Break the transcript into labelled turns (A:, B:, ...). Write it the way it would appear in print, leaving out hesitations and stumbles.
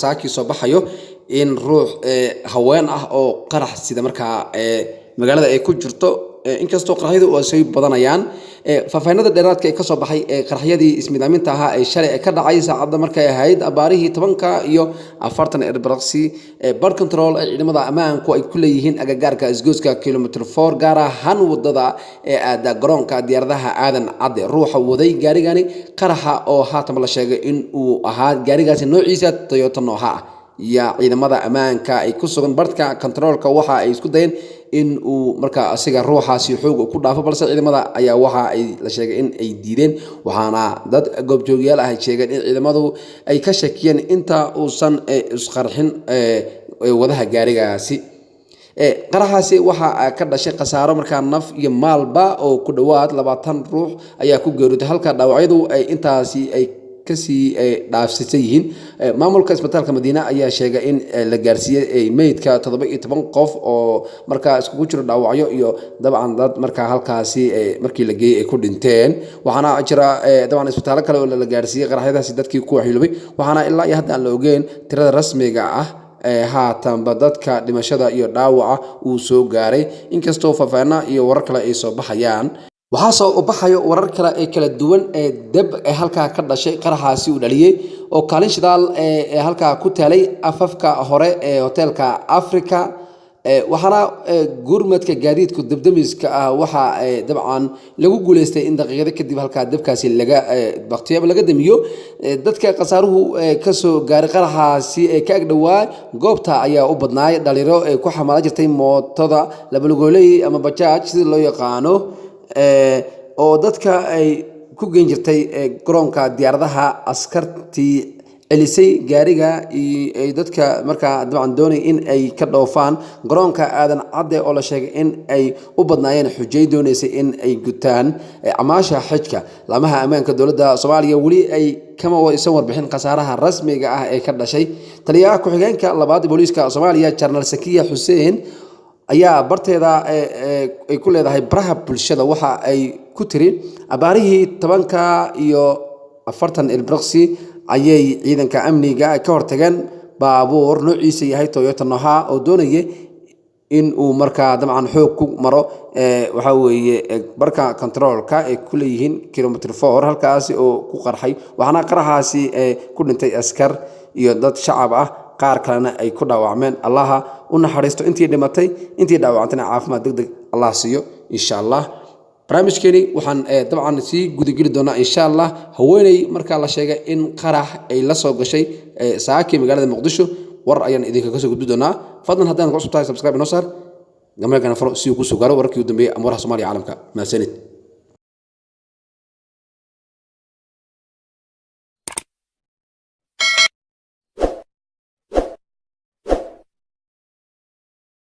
A: saakii soo baxayo in ruux haween ah oo qarax sida markaa magaalada ay ku jirto, inkastoo qaraxyadu ay soo badanayaan. Faahfaahinada dheeraadka ee kasoo baxay ee qaraxyadii ismidaaminta ahaa ee shalay ka dhacay saacadda markay ahayd abaarihii 10:40 bar control ee ciidamada ammaanku ay ku leeyihiin agagaarka isgoyska Kilometer 4, gaar ahaan wadada ee aada garoonka diyaaradaha Aadan Cadde. Ruuxa waday gaarigani qaraxa, oo haatan la sheegay in uu ahaa gaarigaasi noociisa Toyota Noha ah, iyo ciidamada ammaanka ay ku sugan barka controlka waxa ay isku dayeen in uu markaa asiga ruuxaasi xoog ku dhaafo, balse ciidamada ayaa waxa ay la sheegay in ay diideen. Waxaana dad goobjoogyaal ah ay sheegeen in ciidamadu ay ka shakiyeen inta uusan isqarxin wadaha gaarigaasi. Qaraxaasi waxa ka dhashay khasaaro markaa naf iyo maalba oo ku dhowaad 20 ruux ayaa ku geeriyooday, halka dhaawacyadu ay intaasi ay kasii dhaafsisan yihiin. Maamulka Isbitaalka Madiine ayaa sheegay in la gaarsiiyey meydka 17 qof oo markaa iskugu jiro dhaawacyo iyo dabcan dad markaa halkaasi markii la geeyey ay ku dhinteen. Waxaana jira dabcan isbitaallo kale oo la gaarsiiyey qaraxyadaasi dadkii ku waxyeeloobay, waxaana ilaa iyo hadda aan la ogeyn tirada rasmiga ah ee haatanba dadka dhimashada iyo dhaawaca uu soo gaaray, inkastoo faahfaahina iyo warar kale ay soo baxayaan. Waxaa soo baxayo warar kale ee kala duwan ee dab ee halkaa ka dhashay qaraxaasi uu dhaliyey oo kaalin shidaal ee halkaa ku taalay afafka hore ee Hoteelka Africa. Waxaana gurmadka gaadiidka dabdamiska ah waxa dabcan lagu guuleystay in daqiiqado kadib halkaa dabkaasi laga baktiyo ama laga damiyo. Dadka khasaaruhu kasoo gaaray qaraxaasi ee ka agdhowaa goobta ayaa u badnaay dhalinyaro ee ku xamaalan jirtay mootada labalugoley ama bajaaj sida loo yaqaano, oo dadka ay ku geyn jirtay garoonka diyaaradaha. Askartii celisay gaariga ay dadka markaa dabcan doonay in ay ka dhoofaan garoonka Aadan Cadde, oo la sheegay in ay u badnaayeen xujay dooneysay in ay gutaan acmaasha xajka. Laamaha ammaanka dowladda Soomaaliya weli ay kama waysan warbixin khasaaraha rasmiga ah ee ka dhashay. Taliyaha ku-xigeenka labaad booliiska Soomaaliya, Jenaraal Sakiya Xuseen, ayaa barteeda ay ku leedahay baraha bulshada waxa ay ku tiri: abaarihii 10:40 ayay ciidanka amniga ka hortageen baabuur noociisa yahay Toyota Noha oo doonaya in uu markaa dabcan xoog ku maro waxa weeye barka controlka ay ku leeyihiin Kilometer 4, halkaasi oo ku qarxay. Waxaana qaraxaasi ku dhintay askar iyo dad shacab ah, qaar kalena ay ku dhaawacmeen. Allaha u naxariisto intii dhimatay, intii dhaawacantayna caafimaad deg deg Allah siiyo, insha Allah. Barnaamijkeeni waxaan dabcan sii gudageli doonaa, insha Allah, haweeney markaa la sheegay in qarax ay la soo gashay saakii magaalada Muqdisho. War ayaan idinkaga soo gudbi doonaa. Fadlan haddaan ku cusub tahay, subscribe inoo saar, gambaleelkana furo si uu kusoo gaaro wararkii u dambeeyey ama waraha Soomaaliya caalamka. Mahadsanid.